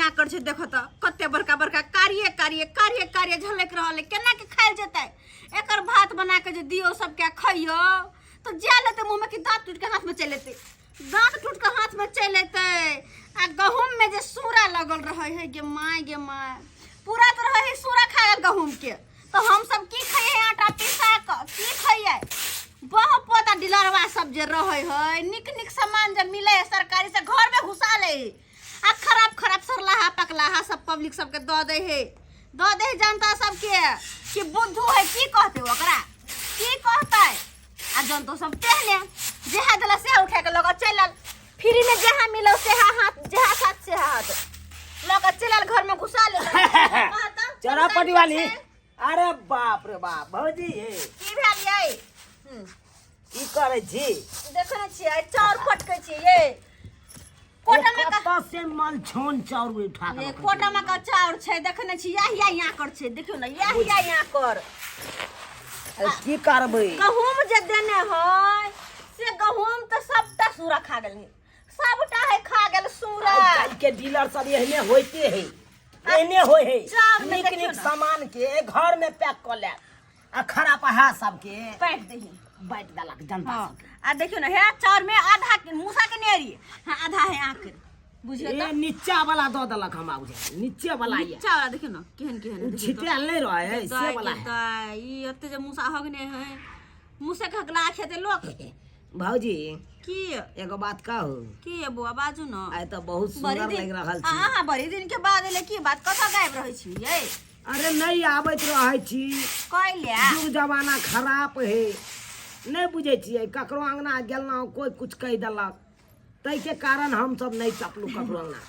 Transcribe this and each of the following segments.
आकर छै। देखो तऽ कते बड़का बड़का कारिये कारिये कारिये कारिये झलकि रहल है। केना के खायल जेतै? एकर भात बना के जे दियौ सबके खइयौ तऽ जा लेतै मुँह में कि दाँत टूट के हाथ में चलि एतै, दाँत टूट के हाथ में चलि एतै। आ गहूम में जे सूरा लगल रहै है, गे my गे my, पूरा तऽ रहै है सूरा खा गेल गहूम के। तऽ हम सब की खइयै? आटा पिसा कऽ की खइयै? बहु पोता डिलरवा सब जे रहै है, नीक नीक सामान जे मिलै है सरकारी से घर में घुसा लै है आ खराब खराब सरलाहा पकलाहा सब पब्लिक सबके दऽ दै है, दऽ दै है जनता सबके कि बुद्धू है। की कहतै ओकरा, की कहतै? आ जनतो सब तेहने, जेहा देला सेहा उठा के लऽ कऽ चलि आयल। फ्री में जेहा मिलल सेहा हाथ, जेहा साथ सेहा हाथ लऽ कऽ चलि आयल, घर में घुसा लेल। चौरापटी वाली, अरे बाप रे बाप, भौजी हे। की भेल यै? की करै छी? देखै ने छियै, चाउर फटकै छियै यै। कोटा में कतऽ से मलछोन चाउर उठा के ये कोटा में का चाउर छै, देखै ने छी? याह याह यहाँ कर छै, देखियौ ने, याह याह यहाँ कर। अरे की करबै? गहूम जे देने है से गहूम तऽ सबटा सूरा खा गेल है, सबटा है खा गेल सूरा। आइ काल्हि के डीलर सब एहने होइते है, एहने होइ है। चाउर में नीक देखियौ नीक ने। सामान के घर में पैक कऽ लेत आ खराब हा सबके बाँटि दही, बाँटि देलक जनता सबके। आ देखियौ ने, हे चाउर में आधा के मूसा के नेरी, हाँ, आधा है आँख, बुझियौ ए तऽ। नीचा वाला दऽ देलक हमरा बुझाइ, नीचे वाला ये। नीचा वाला देखियौ ने केहन केहन ओ देखियौ तऽ। छिटायल नहि रहै है से दाइ वाला के है। दाइ, ई एते जे मूसा हगने है, मूसे के हगला खेते लोक। भौजी। की? एगो बात कहू? की ये बौआ, बाजू न। आइ तऽ बहुत बड़ी सुंदर दिन लागि रहल छी। अहाँ बड़ी दिन के बाद एले, की बात, कतऽ गायब रहै छी यै? अरे नहि आबैत रहै छी। कैले? युग जमाना खराब है, नहि बुझै छियै? ककरो अङ्गना गेलहुँ, कोइ कुछ कहि देलक, ताहिके कारण हमसब नहि टपलहुँ ककरो अङ्गना।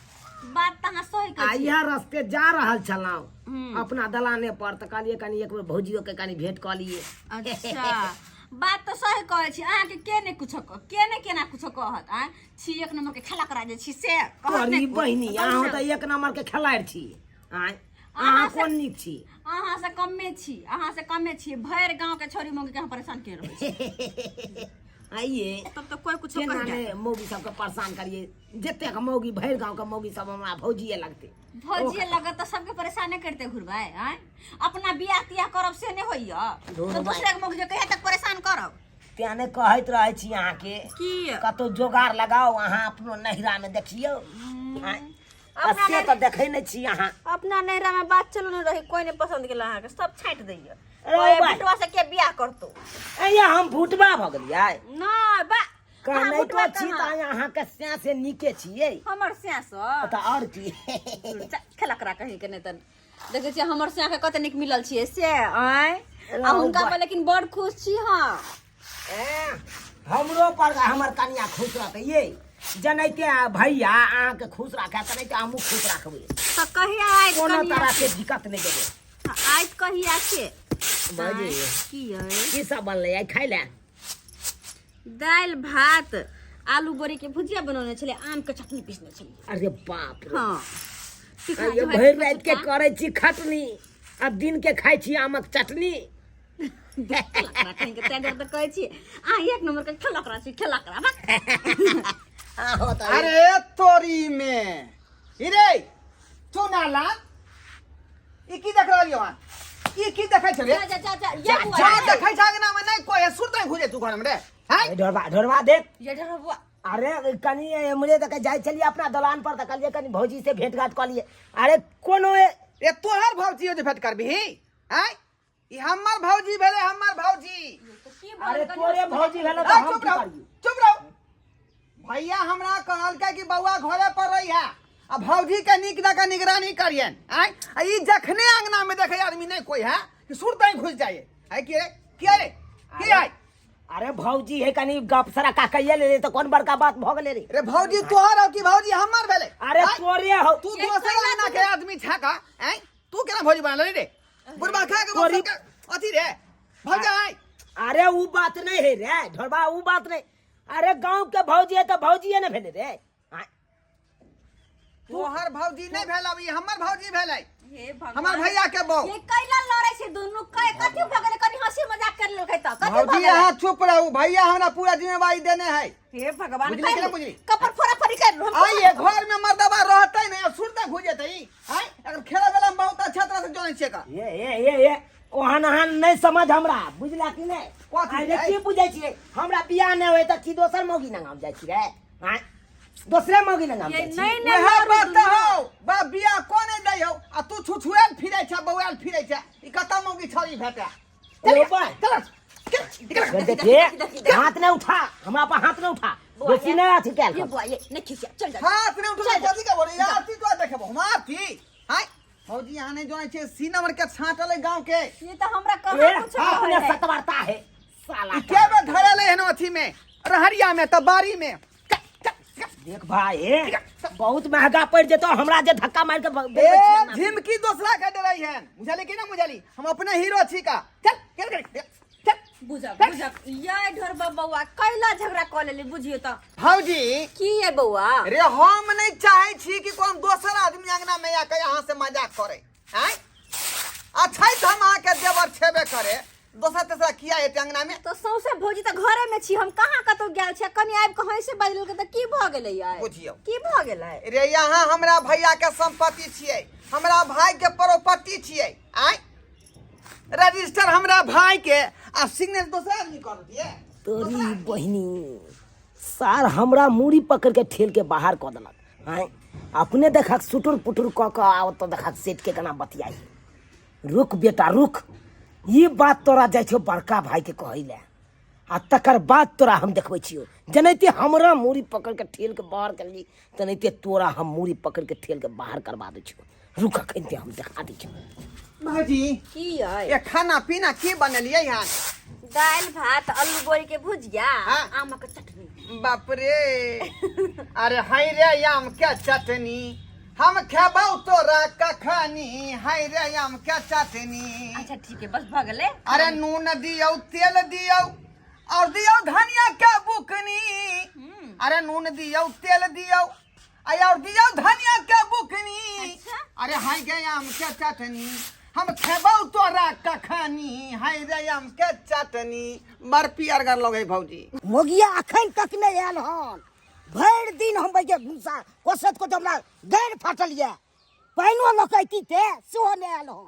बात तऽ अहाँ सही आ कहै छी। इएह रस्ते जा रहल छलहुँ अपना दलाने पर, तऽ कहलियै कनि एक बेर भौजियोके कनि भेंट कऽ लिए। अच्छा, बात तऽ सही कहै छी। अहाँके के नहि कुछो के नहि केना कुछो कहत? आँय, छी एक नंबर के खेला करा जे छी से कहत अरे नहि कोइ। बहिनी, कहू अहाँ ने। तऽ एक नंबर के खेलाड़ छी। आँय, अहाँ कोन नीक छी? अहाँ से कमे छी, अहाँ से कमे छी। भरि गांव के छोरी मौगी के हम परेशान के रहै छी। आइए तब तऽ कोइ कुछो केना कहि ने मौगी सबके परेशान करिए, जतेक मौगी भरि गाँव के मौगी सब हमरा भौजिए लगतै। भौजिए लगत तऽ सबके परेशाने करते घुरबै। आँय, अपना बियाह तियाह करब से नहि होइया धुर तऽ भाइ। दूसरे के मौगी जे कहिया तक परेशान करब? तें ने कहैत रहै छी अहाँके की? कतौ जोगाड़ लगाउ अहाँ अपनो नहिरा में देखियौ। आँय, आ अपना से तऽ देखै नहि छी अहाँ। अपना नैहरा में बात चलू नहि रही, कोई नहीं पसंद केला अहाँके, सब छाँटि दैया। अरे ओए भाइ। बुटवा से के बियाह करतो? अइया हम भुटबा भऽ गेलियै? नहि बा, अहाँ कहनै भुटबा तो छी कहाँ? तऽ अहाँके सैं से नीके छियै। हमर स्या सँ तऽ आओर की? खेलकरा कहीं के नहि। तऽ देखै छियै हमर स्या के कते नीक मिलल छियै से। आँय, आ हुनका पर लेकिन बड़ खुश छी हम। ए, हमरो पर हमर कनिया खुश रहतै ये, जनैते आ भैया अहाँके खुश राखे तेनाहिते हमहूँ खुश राखबै। तऽ कहिया आयत कोनो कनिया तरह के? के दिक्कत नहि देबै। आयत कहिया के? भौजी। आँय, की यै? की सब बनलै आइ खाइ लए? दालि भात, आलू बड़ी के भुजिया बनौने छलियै, आम के चटनी पीसने छलियै। अरे बाप रे। हँ, तीखा आइयो जे भरि होइ राति के करै छी खटनी आ दिन के खाइ छी आमक चटनी। खेलकरा कहीं के, तें दुआरे तऽ कहै छी अहाँ एक नंबर के खेलकरा छी, खेलकरा बक। आहो तऽ अरे तोरी में रे चुनाला, ई की देख रहल हो? ई की देखै छ रे? जा जा जा जा ये बुआ। जा देखै छ अंगना में नहीं कोई है, सुरते घुसे तू घर में रे हैं? ए, ढोरबा ढोरबा देख। ये ढोरबा बुआ। अरे कनि एमरे तक जाइ छलियै अपना दलान पर, तऽ कहलियै कनि भौजी से भेंट घाट कऽ लियै। अरे कोनो ए तोहर भौजी हो जे भेंट करबिही? हैं, ई हमर भौजी भेलै, हमर भौजी। अरे तोरे भौजी भेलै तऽ ए, हम चुप की रहो, करियै? चुप रहो। भैया हमरा कहलकै कि बौआ घरे पर रही है आ भौजी के नीक जकाँ निगरानी करियन। आँय, आ ई जखने अंगना में देखे आदमी नहीं कोई है कि सुरते ही घुस जाइए। है की रे, की रे, की है? अरे भौजी है, कनि गप सरा का कहिए ले तऽ कोन बड़का बात भऽ गेलै रे? रे भौजी तोहर हो कि भौजी हमर भेलै? अरे आँय? तोरे हो। तू दोसर अंगना के आदमी छा का? आँय, तू केना भौजी बना लेली रे? बुढ़बा खा के अथी रे भौजाई। अरे उ बात नहीं है रे ढोरबा, उ बात नहीं। अरे गांव के भौजी है तो भौजी है ने भेले रे। तोहर भौजी नहीं भेल, ई हमर भौजी भेलै। हे भगवान, हमर भैया के बहू। ये कैला लड़ै छै दुनू? कै कथी भऽ गेलै? कनि हंसी मजाक कर लेलकै तऽ कथी भऽ भौजी गेलै? अहाँ चुप रहू, भैया हमरा पूरा जिम्मेवारी देने है। हे भगवान। बुझली कि नहि बुझली? कपड़ फोड़ा फोड़ी। बहारी कर हम आइए घर में मर्दबा रहते नहीं अब सुरता घुस जेतै आइ अगर खेला वेला में बहुत अच्छा तरह से जानै छियै का ये ये ये ये ओहन ओहन नहि समझ हमरा बुझला कि नहि कथी अरे रे? की बुझै छियै हमरा बियाह नहि होय तऽ की दोसर मौगी नंगाम जाइ छी रे आँय दोसरे मौगी नंगाम ये जाइ छी नहीं नहीं वएह मारू बात दुनू। तऽ हौ बा बियाह को नहि दै हौ आ तू छुछुआयल फिरै छ बौआयल फिरै छ ई कतऽ मौगी छौरी भेटै ओ बा चल चल निकल देखिए हाथ नहीं उठा हमरा पर हाथ नहीं उठा बेसी नहीं अथी कैल ये कर। बुआ ये नहीं खिसिया चल जा हाथ नहि उठबै कथी के बोले आरती तो देखबो हम आरती हाय भौजी यहाँ नहि जानै छै सी नंबर के छाँटल है गाँव के ये तो हमरा ए, कहाँ कुछ अपने है सतवार्ता है साला ई के बेर धरल है एहन अथी में रहरिया में तऽ बाड़ी में देख भाई ए, बहुत महंगा पड़ जेतो हमरा जे धक्का मार के ए झिमकी दोसरा के डरै हन बुझली कि ना बुझली हम अपने हीरो छी का चल चल चल चल बुझक बुझक ये ढोरबा बौआ कैला झगड़ा कऽ लेली बुझियो तऽ भौजी की ये बौआ रे हम नहीं चाहे छी कि कोनो दोसर आदमी अंगना में आके अहाँ से मजाक करे आँय अच्छा तऽ हम अहाँके देवर छेबे करे दोसर तेसरा किया एते अंगना में तो सौंसे भौजी तऽ घरे में छी हम कहाँ कतौ गेल छी कनी आबि कऽ हँसे बाजि लेलकै तऽ की भऽ गेलै यार बुझियौ। की भऽ गेलै रे यहाँ हमरा भैया के संपत्ति छियै हमरा भाई के प्रॉपर्टी छियै आँय रजिस्टर हमरा भाई के आ सिग्नेचर दोसरा आदमी कर दिए तोरी बहिनी सार हमरा मूड़ी पकड़ के ठेल के बाहर कऽ देलक आँय अपने देखक सुटुर पुटुर कऽ कऽ आ ओतऽ देखक सेठ के केना बतियाई रुक बेटा रुक ई बात तोरा जाइ छौ बड़का भाई के कहै लए आ तकर बाद तोरा हम देखबै छियौ जेनाहिते हमरा मूड़ी पकड़ के ठेल के बाहर करली तेनाहिते तोरा हम मूड़ी पकड़ के ठेल के बाहर करबा दै छियौ रुक अखन ते हम देखा दै छियौ भौजी की अइ ये खाना पीना की बनेलियै हन दालि भात आलू बोरी के भुजिया हाँ। आमक चटनी बाप रे अरे हाय रे आम के चटनी हम खेबौ तोरा कखनी हाय रे आम के चटनी अच्छा ठीक है बस भऽ गेलै अरे नून दियौ तेल दियौ और दियौ धनिया के बुकनी अरे नून दियौ तेल दियौ आ और दियौ धनिया के बुकनी अच्छा। अरे हाय गे आम के चटनी हम खेबौ तोरा कखनी हाय रे आम के चटनी बड़ पियरगर लगै भौजी मोगिया अखन तक नहि आयल हन भरि दिन हम बैठे भूसा कोसैत कोसैत हमरा गैर फाटल यऽ पानिओ लऽ कऽ अयती ते सेहो नहि आयल हन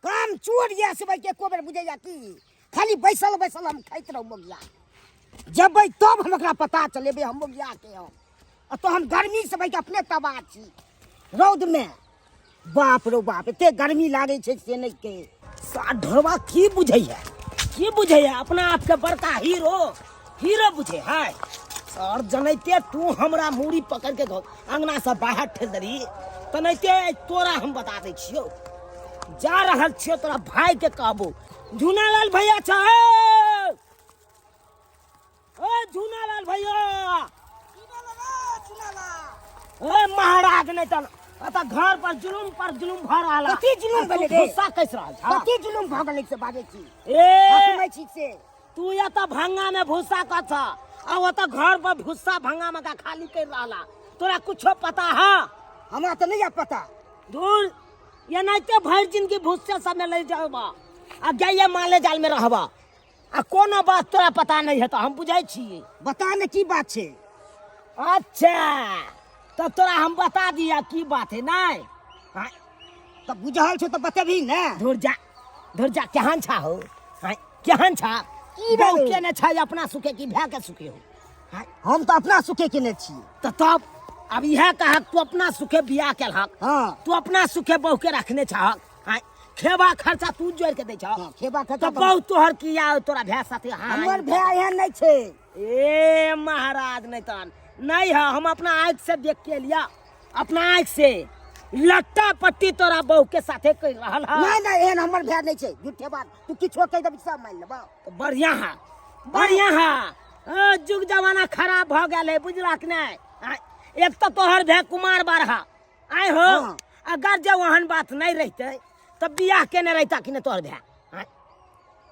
काम चोर यऽ से बैठे एको बेर बुझैया की खाली बैसल बैसल हम खाइत रहू मोगिया जबै तब हम ओकरा पता चलेबै हम मोगियाके हम आ तो हम गर्मीसँ बैठ अपने तबाह छी रौदमे बाप रो बाप एते गर्मी लागै छै से नहि के सा ढोरबा की बुझैया की बुझैया अपना आपके बड़का हीरो हीरो बुझे है और जनैते तू हमरा मूड़ी पकड़ के अंगना से बाहर ठेल देली तनैते तोरा हम बता दै छियौ जा रहल छियौ तोरा भाई के कहबो झूनालाल भैया छ ओ झूनालाल भैया ए महाराज नहीं तन अतः घर पर जुलुम पर जुलुम भऽ रहल है। कथी जुलुम आ तू भेलै रे? गुस्सा कैस रहल छह? कथी जुलुम भऽ गेलै से बाजै छी ए हकमै छी से तू या तऽ भंगा में भूसा कथ आ ओतऽ घर पर भूसा भंगा में का खाली कर रहला तोरा कुछो पता है हमरा तऽ नहि यऽ पता दूर एनाहिते भरि जिंदगी भूसे सब में ले जाबा आ गाये माले जाल में रहबा आ कोनो बात तोरा पता नहीं है तो हम बुझै छियै बता ने की बात छै अच्छा तऽ तोरा हम बता दिया की बात है नहीं हाँ, तऽ बुझल छौ तऽ बतेबही ने धुर जा धुर जा केहन छा हो हाँ, केहन छा की बहू भेलै? के ने छै अपना सुखे की भाय के सुखे हो हाँ, हम तऽ अपना सुखे केने छी तऽ तब अब इएह कहक तू अपना सुखे बियाह केलहक हाँ तू अपना सुखे बहू के रखने छहक हाँ, खेबा खर्चा तू जोड़ के दै छहक हाँ, खेबा खर्चा तऽ बहू तोहर किया तोरा भाय साथे हाँ हमर भाय एहन नहि छै ए महाराज नहीं तहन नहीं है हम अपना आँख से देख के लिया अपना आँख से लट्टा पट्टी तोरा बहू के साथे कर रहल है नहीं नहीं एहन हमर भाय नहीं छै झूठे बात तू किछो कहि देबही सब मान लेबौ तो बढ़िया है बढ़िया है जुग जमाना खराब भ गेल है बुझलक नहीं एक तो तोहर भाय कुमार बारहा आय हो हाँ। अगर जब ओहन बात नहीं रहते तो बियाह केने रहता कि नहीं तोहर भाय आँय?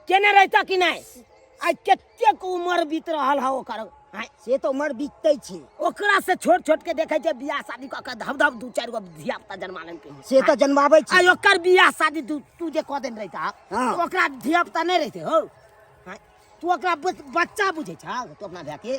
केने रहता कि नहीं आइ कतेक उम्र बीत रहल है ओकर आँय? से तऽ उमर बीतते छै ओकरा से छोट छोट के देखे छै बियाह शादी कऽ के धब धब दू चारि गो धिया पुता जन्मा लेलकै से तऽ जन्माबै छै आइ ओकर बियाह शादी तू तू जे कऽ देने रहिता हाँ। तऽ ओकरा धिया पुता नहि रहिते हो आँय? तू ओकरा बच्चा बुझै छह तू अपना भाय के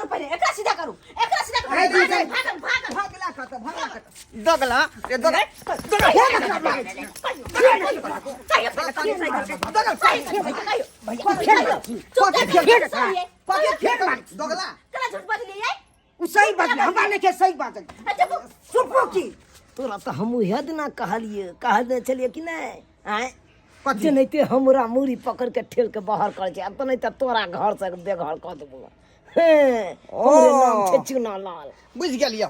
करू पहिले, एकरा सीधा करू, एकरा सीधा करू। अरे भागल भागल भागल। भागला कत, भागला कत, दगला रे दगला, दगला। दगला। केना झूठ बजलियै? उ सही बाजल, हमरा नहि के सही बाजल। चुप की। तोरा तऽ हम उएह दिना कहलियै, कहने छलियै कि नहि आँय? कथी? जेनाहिते हमरा मूड़ी पकड़ के ठेल के बाहर कर छै, तऽ नहि तऽ तोरा घर से बेघर कऽ देबो। हे, हमरे नाम छै चुना लाल। बुझि गेलियौ,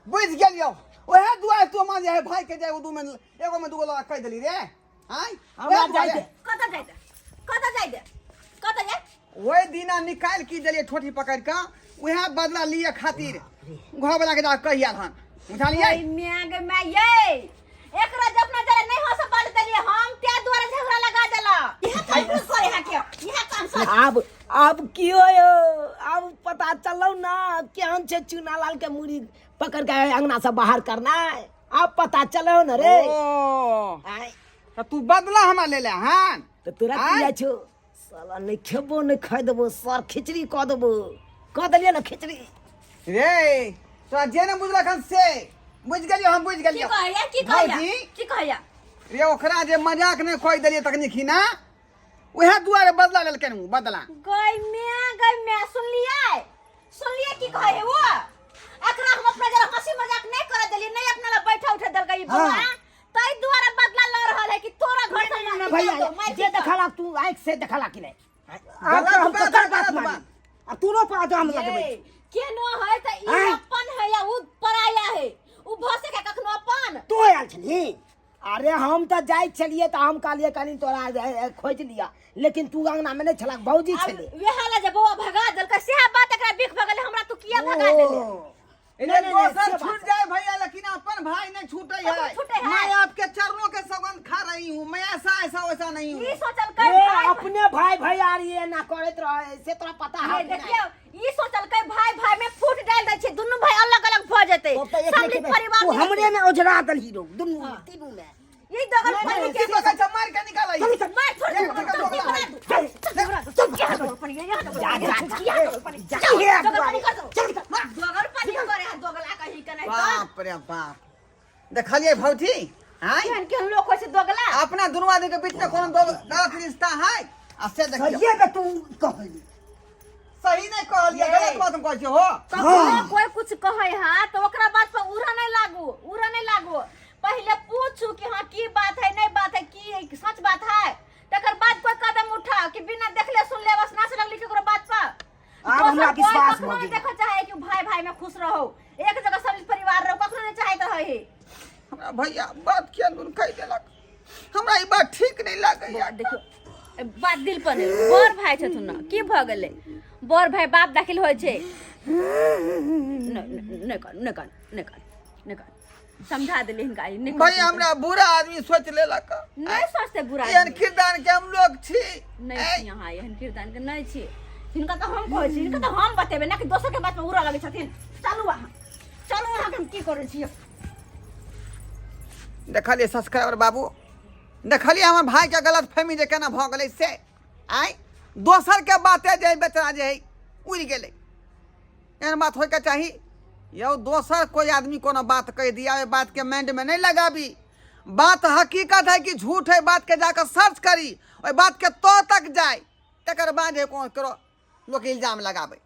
बुझि गेलियौ। ओहे दुआरे तू मान जाए भाई के जाए, ओ दू में एगो में दूगो लगा कहि देली रे आय। हमरा जाय दे। कतऽ जाय दे, कतऽ जाय दे, कतऽ जाय? ओहि दिना निकालि की देलियै ठोठी पकड़ि कऽ, उएह बदला लिए खातिर घर वाला के जा कहि आयल हन, बुझलियै? माय गे माय, ये एकरा जब अपना जरे नहीं हो सब बाल देलिए हम, ते दुआरे झगड़ा लगा देला। इहा काम करे हा के, इहा काम सब। आब की होयो, आब पता चलौ ना केहन छै चुना लाल के मूड़ी पकड़ के अंगना से बाहर करना, आब पता चलौ न रे। ओ आय। तऽ तू बदला हमरा ले ले हन? तऽ तोरा की आय? जाइ छौ साला, नहि खेबो नहि खाइ देबो सर, खिचड़ी कऽ देबो, कऽ देलियै ने खिचड़ी। रे तोरा जे ने बुझलक हन से बुझि गेलियौ, हम बुझि की गेलियौ। कहैया? की कहैया? भौजी। की कहैया? रे ओकरा जे मजाक नहि कहि देलियै तखनी खिना, उएह दुआरे बदला लेलकनि उ बदला। गई मैं, गई मैं, सुनलियै, सुनलियै की कहै है वो? एकरा हम अपना जरा हंसी मजाक नहीं करे देलियै, नहीं अपना ला बैठा उठे देलकै ई बौआ, ताहि दुआरे बदला ल रहल है कि तोरा घर से ना मार भैया दो, मार जे दो। देखला तू आँख से देखला कि नहीं? आब तऽ हम गलत ककर बात, बात गलत मानी? आ तोरो पर आजाम लगबै ए, केनो है त ई आँय? अपन है या उ पराया है, उ भ सके कखनो अपन। तू आयल छलही? अरे हम तऽ जाइ छलियै तऽ हम कहलियै कनि तोरा खोजि लिअ, लेकिन तू अंगना मे नहि छलक, भौजी अब छलै। वेहा ला जे बौआ भगा देलकै सेहा बात एकरा बिख भऽ गेलै, हमरा तू किया भगा देले? अरे नहीं, नहीं, दोसर से बात छूट जाए भैया, लेकिन अपन भाई नहीं छूटे है। छूटे है। मैं आपके चरणों के सौगंध खा रही हूँ, मैं ऐसा ऐसा वैसा नहीं हूँ। ई सोचलकै ए, भाई अपने भाई भैयारी एना करैत रहे से तोरा पता है ये कि नहि? देखियौ, ई सोचलकै भाई भाई में फूट डाल दै छै, दुनू भाई अलग अलग भऽ जेतै, तब तऽ एक सम्मिलित लेखे परिवार तू नहि हमरे में ओझरा दलही रो, दुनू तीनू में। ई दगल पानी के किसी का मार के निकाल आई। मार छोड़ दे, चल चल चल, यहाँ दगल पानी, यहाँ दगल पानी, यहाँ दगल पानी, जा हे दगल पानी कर दो। चल। दगल पानी करे है दोगला कहीं के नहीं तो। बाप रे बाप, देखलिए भौजी? आय। केहन केहन लोक होइ छै दोगला। अपना दुनू आदमी के बीच में कोनो गलत रिश्ता है आ से देखियो। सहिए के तू कहली। सही नहीं कहलिए, गलत बात हम कहै छियै हो। कखनो कोई कुछ कहै है तो ओकरा बात पर उड़ा नहीं लागू, उड़ा नहीं लागू। पहले पूछू कि हाँ की बात है, नहीं बात है, की सच बात है, तकर बाद कोई कदम उठाओ कि बिना देखले सुनले बस नाच लगली केकरो बात पर। आब हमरा दोसर कोई विश्वास कखनो भऽ नहीं गेल। देखऽ चाहे कि भाई भाई में खुश रहो, एक जगह सब परिवार रहो, कखनो नहीं चाहैत रहे। हमरा भैया बात किया दुन कहि देलक, हमरा ई बात ठीक नहीं लागैया। देखियौ बात दिल पर नहि, बड़ भाई छथुन ने, की भऽ गेलै? बड़ भाई बाप दाखिल होइ छै। नहि नहि कान, नहि कान, नहि कान, नहि कान, समझा देली हिनका ई नहि। भैया हमरा बुरा आदमी सोच लेलक। नहि सोचते बुरा एहन आदमी। किरदान के हम लोग छी। नहि छी अहाँ एहन किरदान के, नहि छी। हिनका तऽ हम कहै छी, हिनका तऽ हम बतेबै ना कि दोसर के बात में उड़ऽ लगै छथिन। चलू अहाँ, चलू अहाँके हम की करै छी। देखलिए सब्सक्राइबर बाबू, देखलिए हमर भाई के गलत फहमी जे केना भऽ गेलै से। आय दोसर के बाते जे बेचारा जे है उड़ि गेलै, एहन बात होइके चाही यौ? दोसर कोई आदमी कोनो बात कहि दिया, ओहि बात के माइंड में नहीं लगाबी। बात हकीकत है कि झूठ है, बात के जाकर सर्च करी, ओहि बात के तो तक जाय, तकर बाद जे कोनो करो लोक इल्जाम लगाबै।